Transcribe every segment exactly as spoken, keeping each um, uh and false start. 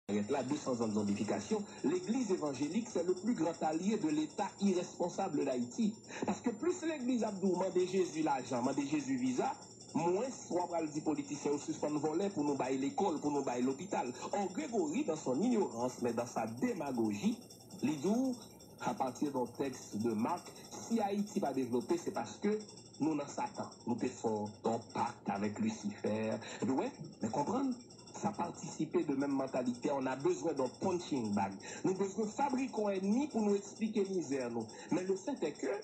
Rèt la, de san zan de zonbifikasyon, legliz evanjelik se le plus grand allié de Leta iresponsab d Ayiti. Paske plis legliz ap di w mande Jezi lajan, mande Jezi viza, mwens w ap pral di politisyen yo sispann vòlè pou nou bay lekòl, pou nou bay lopital. Or, Grégory, dans son ignorance, mais dans sa démagogie, li di w, à partir d'un texte de Marc, si Ayiti pa devlope, se paske nou nan Satan. Nou te fè yon pakt avèk Lisifè. Epi, wè, men konprann, sa patisipe de menm mantalite. On a besoin d'un punching bag. Nou bezwen fabrike yon ènmi pou nou eksplike mizè nou. Men le fait est que,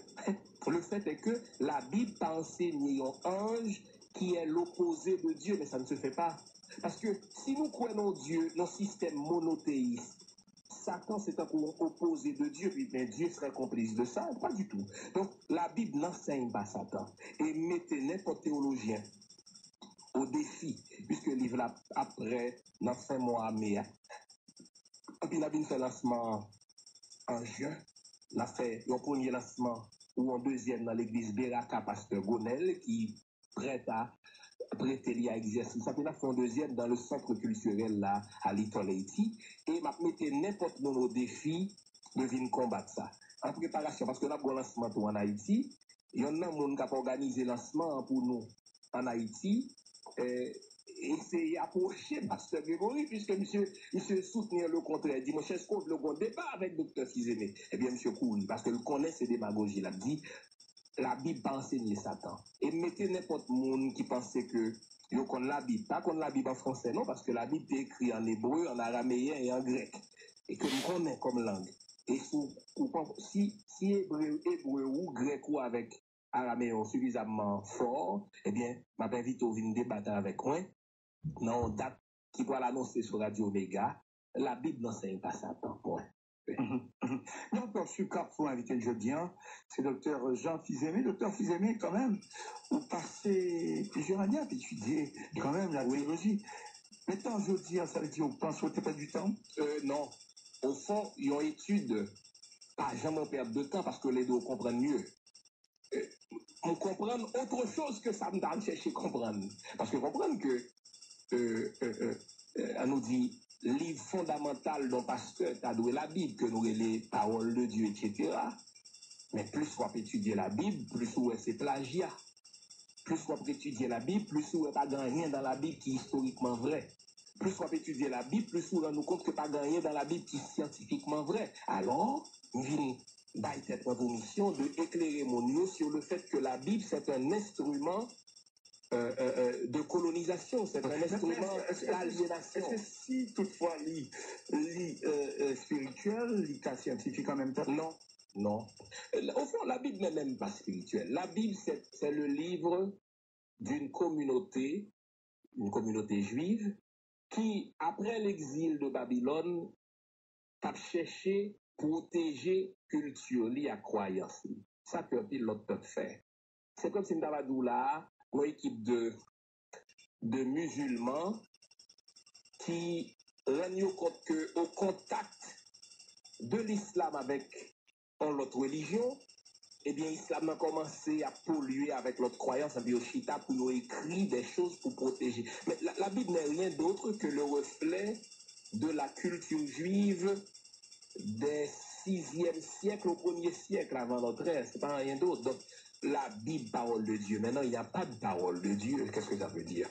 le fait est que Labib pa ansenye yon anj qui est l'opposé de Dieu, mais ça ne se fait pas. Paske si nou kwè nan Dye, nan sistèm monoteyis, Satan se tankou yon opoze de Dye, pi men Dye serait complice de ça, pas du tout. Donk, Labib n ansèy pa Satan. E m mete nenpòt teyolojyen o defi, piske liv la ap prè nan fen mwa me a. Epi n ap vin fè lansman an jen. N ap fè yon premye lansman ou yon dezyèm nan legliz Beraka, pastè Gonel, ki prèt a prete li a egzèsis. Epi n ap fè yon dezyèm dans le centre culturel la, a Little Haiti. E m ap mete nenpòt moun o defi de vin konbat sa. An preparasyon, paske n ap gen yon lansman tou ann Ayiti. Yonn nan moun k ap òganize lansman an pou nou ann Ayiti, eh, eseye apwoche pastè Gregory, piske misye, misye soutni le kontrè, di, monchè, èske w vle w gen yon deba avèk doktè Fils-Aimé? Ebyen, misye kouri, paske l konnen se demagoji l ap di. Labib pa ansenye Satan. E mete nenpòt moun ki panse ke yo konn Labib. Pa konn Labib an fransè, non, paske Labib te ekri an ebre, an arameyen e an grèk. E ke m konnen kòm lang. E si w, ou pa, si, si ebre, ebre ou, grèk ou avèk arameyen ou sifizamman fò, ebyen, m ap envite w vin debat avèk mwen nan yon dat ki pral anonse sou Radyo Omega, Labib n ansèy pa Satan, pwen. Mhm, mhm. Yon ankò sou kap pou envite n jodi a, se doktè Jean Fils-Aimé. Doktè Fils-Aimé, kanmenm, ou pase plizyè ane ap etidye kanmenm la teyoloji. Men tan jodi a, sa vle di ou panse ou te pèdi tan? Euh, non. Au fond, yon etid pa janm yon pèt de tan paske l ede w konprann mye. Euh, m konprann autre chose que sa m ta al chèche konprann. Paske konprann ke, euh, euh, euh, euh, an nou di, liv fondamantal yon pastè ta dwe Labib, ke nou rele Parole de Dieu, et cetera. Men plis w ap etidye Labib, plis ou wè se plajya. Plis w ap etidye Labib, plis ou wè pa gen anyen nan Labib ki istorikman vrè. Plis w ap etidye Labib, plis ou rann ou kont ke pa gen anyen nan Labib ki syantifikman vrè. Alò, m vin bay tèt mwen pou misyon de éclairer moun yo sur le fait que la Bible, c'est un instrument, euh, euh, euh, de colonisation, c'est un instrument d'aliénation. Èske si toutfwa li, li, euh, euh, espirityèl, li ka syantifik an menm tan? Non, non. Euh, au fond, la Bible n'est même pas spirituelle. La Bible, c'est, c'est le livre d'une communauté, une communauté juive, ki, apre legzil de Babilòn, t ap chèche pwoteje kilti li ak kwayans li. Sa ke anpil lòt pèp fè. Se kòmsi m ta va di w la a, yon ekip de, de mizilman ki rann yo kont ke o kontak de lislam avèk yon lòt relijyon, ebyen, islam nan kòmanse ap polye avèk lòt kwayans, epi yo chita pou yo ekri des choses pou pwoteje. Men la, la Bible n'est rien d'autre que le reflet de la culture juive des sixième siècle au premier siècle avant notre ère. C'est pas rien d'autre. Donc, la Bible, parole de Dieu. Maintenant, il n'y a pas de parole de Dieu. Qu'est-ce que ça veut dire?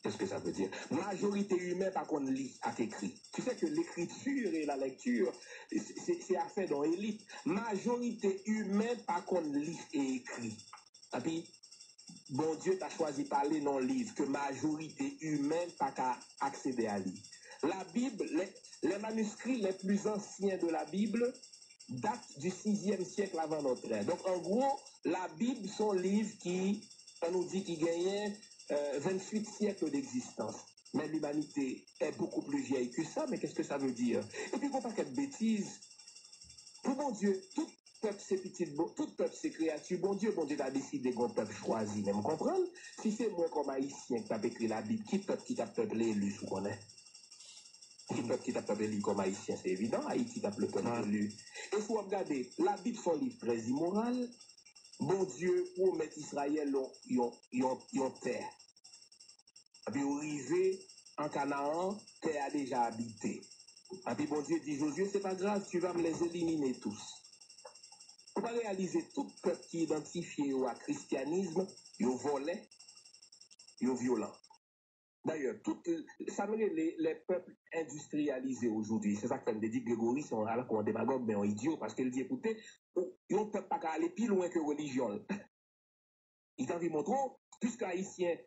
Qu'est-ce que ça veut dire? Majorité imen pa konn li ak ekri. Qui fait que l'écriture et la lecture, c'est, c'est, c'est affaire d'une élite. Majorité imen pa konn li e ekri. Epi, Bondye ta chwazi pale nan yon liv ke majorite imen pa ka aksede a li. La Bible, les, les manuscrits les plus anciens de la Bible datent du sixième siècle avant notre ère. Donk, an gwo, Labib se yon liv ki, an nou di, ki genyen, euh, vingt-huit siècles d'existence. Mais l'humanité est beaucoup plus vieille que ça, mais qu'est-ce que ça veut dire? Epi, gon pakèt betiz. Pou Bondye, tout pèp se pitit Bon-, tout pèp se kreyati Bondye. Bondye ta deside gon pèp chwazi. Men m konprann, si se mwen kòm Ayisyen ki t ap ekri Labib, ki pèp ki t ap pèp eli, si w konnen? Ki pèp ki t ap pèp eli kòm Ayisyen? Se evidan, Ayiti t ap le pèp eli. E si w ap gade, Labib se yon liv trè imoral. Bondye pwomèt Izrayèl yon, yon, yon, yon tè. Epi yo rive an Kanaan, tè a deja abite. Epi Bondye di Jozye, se pa grav, tu vas me les éliminer tous. Ou pa reyalize tout pèp ki idantifye yo a kristyanism, yo vòlè, yo vyolan. Dayè, tout sa nou rele les peuples industrialisés aujourd'hui. Se sa k fè m te di Gregory se yon, alakò yon demagòg, men yon idyo, paske l di, ekoute, yon pèp pa ka ale pi lwen ke relijyon l. Li t anvi montre w, piske Ayisyen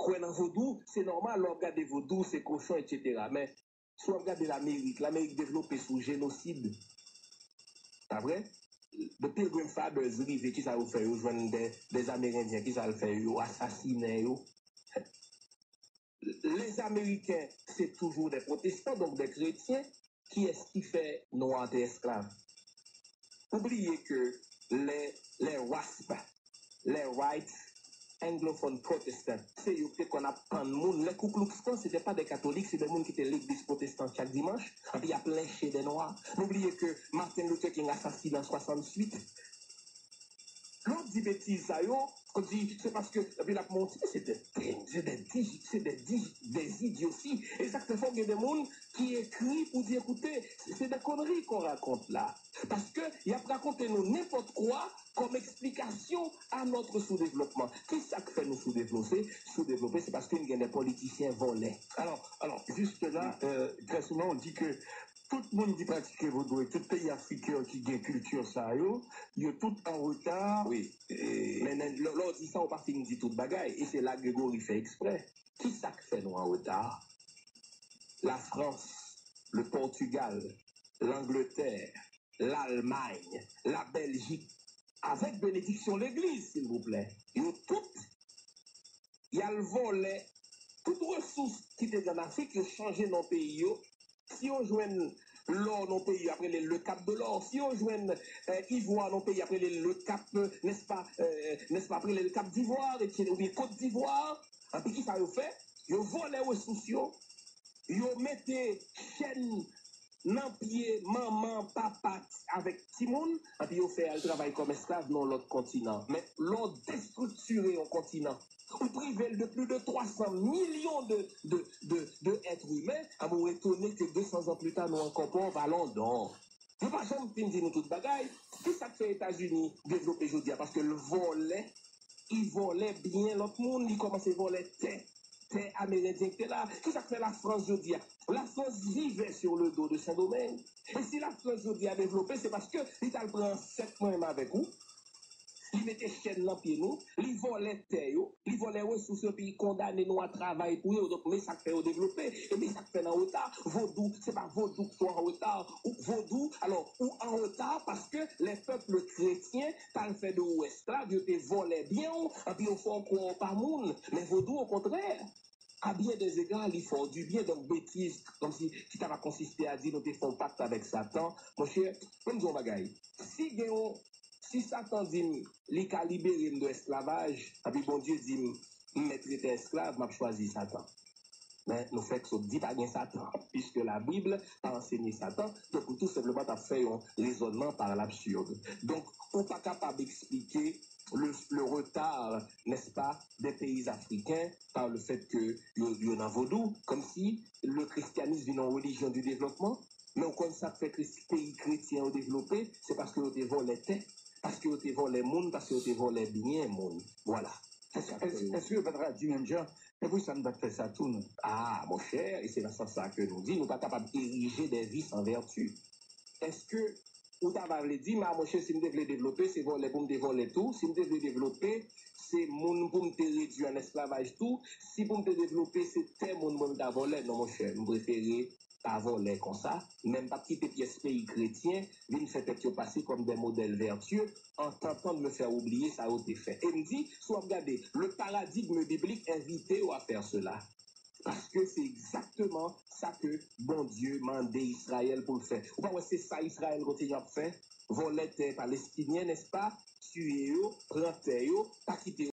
kwè nan vodou, se nòmal lè w ap gade vodou, se kochon, etsetera. Men, si w ap gade Lamerik, Lamerik devlope sou jenosid. Pa vre? The Pilgrim Fathers rive, kisa yo fè? Yo jwenn de, de Amerendyen, kisa l fè? Yo asasinen yo. Les Américains, c'est toujours des protestants, donc des chrétiens. Kiyès ki fè nwa te esklav? Ou bliye ke les, les WASP, les Whites Anglophone Protestant, se yo ki te konn ap pann moun. Les Ku Klux Klan, se te pa de katolik, se de moun ki te legliz pwotestan chak dimanch, epi y ap lenche de nwa. Nou bliye ke Martin Luther King asasine an swasann uit. Lè w di betiz sa yo, w di se paske, epi l ap montre se de, se de, se de, de idyosi. E sa k fè fò gen de moun ki ekri pou di, écoutez, c'est des conneries qu'on raconte là. Paske y ap rakonte nou nenpòt kwa kòm eksplikasyon a notre sou-développement. Ki sa k fè nou soudevlope? Soudevlope, se paske n gen de politisyen vòlè. Alors, alors, juste là, euh, très souvent, on dit que tout moun ki pratike vodou e tout peyi afriken ki gen kilti sa yo, yo tout an reta. Wi. Men lè, lè w di sa, ou pa fin di tout bagay. E se la Gregory fè eksprè. Ki sa k fè nou an reta? La France, le Portugal, l'Angleterre, l'Allemagne, la Belgique, avec bénédiction l'église, s'il vous plaît. Yo tout, y al vòlè tout resous ki te gen an Afrik, yo chanje non peyi yo. Si yo jwenn lò nan peyi, y ap rele l le Cap de l'Or. Si yo jwenn, euh, ivwa nan peyi, y ap rele l le Cap, euh, n'est-ce pas, euh, n'est-ce pas, ap rele l Cap d'Ivoire, etsetera, oubyen Côte d'Ivoire. Epi ki sa yo fè? Yo vòlè resous yo, yo mete chèn nan pye manman, papa avèk timoun, epi yo fè al travay kòm esklav nan lòt kontinan. Men lè w destriktire yon kontinan, ou prive l de plis de twa san milyon de, de, de, de èt imen, a, ou etone ke de san zan pli ta, nou ankò pòv a London. Yo pa janm fin di nou tout bagay. Ki sa k fè Etazini devlope jodi a? Paske l vòlè, li vòlè byen lòt moun, li kòmanse vòlè tè, tè amerendyen ki te la. Ki sa k fè Lafrans jodi a? Lafrans vivait sur le dos de Saint-Domingue. E si Lafrans jodi a devlope, se paske li t al pran ansèt mwen menm avèk ou, li mete chèn nan pye nou, li vòlè tè yo, li vòlè resous yo, epi li kondane nou a travay pou yo. Donk, men sa k fè yo devlope, e men sa k fè n an reta. Vodou, se pa vodou k fè w an reta. Ou vodou, alò, ou an reta paske les peuples chrétiens t al fè de ou esklav, yo te vòlè byen w, epi yo fè w kwè w pa moun. Men vodou, okontrè, à bien des égards, li fè w du bien. Donk, betiz, kòmsi, ki ta va konsiste a di nou te fè yon pakt avèk Satan. Monchè, ban m di w yon bagay. Si gen yon, si Satan di m li ka libere m de esklavaj, epi Bondye di m, m mèt rete esklav, m ap chwazi Satan. Men nou fèk sot di pa gen Satan, piske Labib pa ansenye Satan, donk ou tou senpleman t ap fè yon rezònman par l'absurde. Donk, ou pa kapab eksplike le, le retard, n'est-ce pas, des pays africains par le fait que yo, yo nan vodou, kòmsi le christianisme vin yon religion du développement. Men ou konn sa k fè kris-, peyi kretyen yo devlope, se paske yo te vòlè tè, paske yo te vòlè moun, paske yo te vòlè byen moun. Vwala. Se sa k fè yo. Èske, èske yo pa t di menm jan, e pou sa n pa t fè sa tou, non? Ah, monchè, e se nan sans sa ke nou di, nou pa kapab erije des vices en vertu. Èske ou ta va vle di m, a, monchè, si m te vle devlope, se vòlè pou m te vòlè tou? Si m te vle devlope, se moun pou m te redui an esklavaj tou? Si pou m te devlope, se tè moun pou m ta vòlè? Non, monchè, m prefere pa vòlè konsa, men m p ap kite pyès peyi kretyen vin fè tèt yo pase kòm des modèles vertueux, en tentant de me faire oublier sa yo te fè. E m di, si w ap gade, le paradigme biblique invite yo à faire cela. Paske se egzakteman sa ke Bondye mande Izrayèl pou l fè. Ou pa wè se sa Izrayèl kontinye ap fè? Vòlè tè palestinyen, nèspa? Tiye yo, pran tè yo, pa kite yo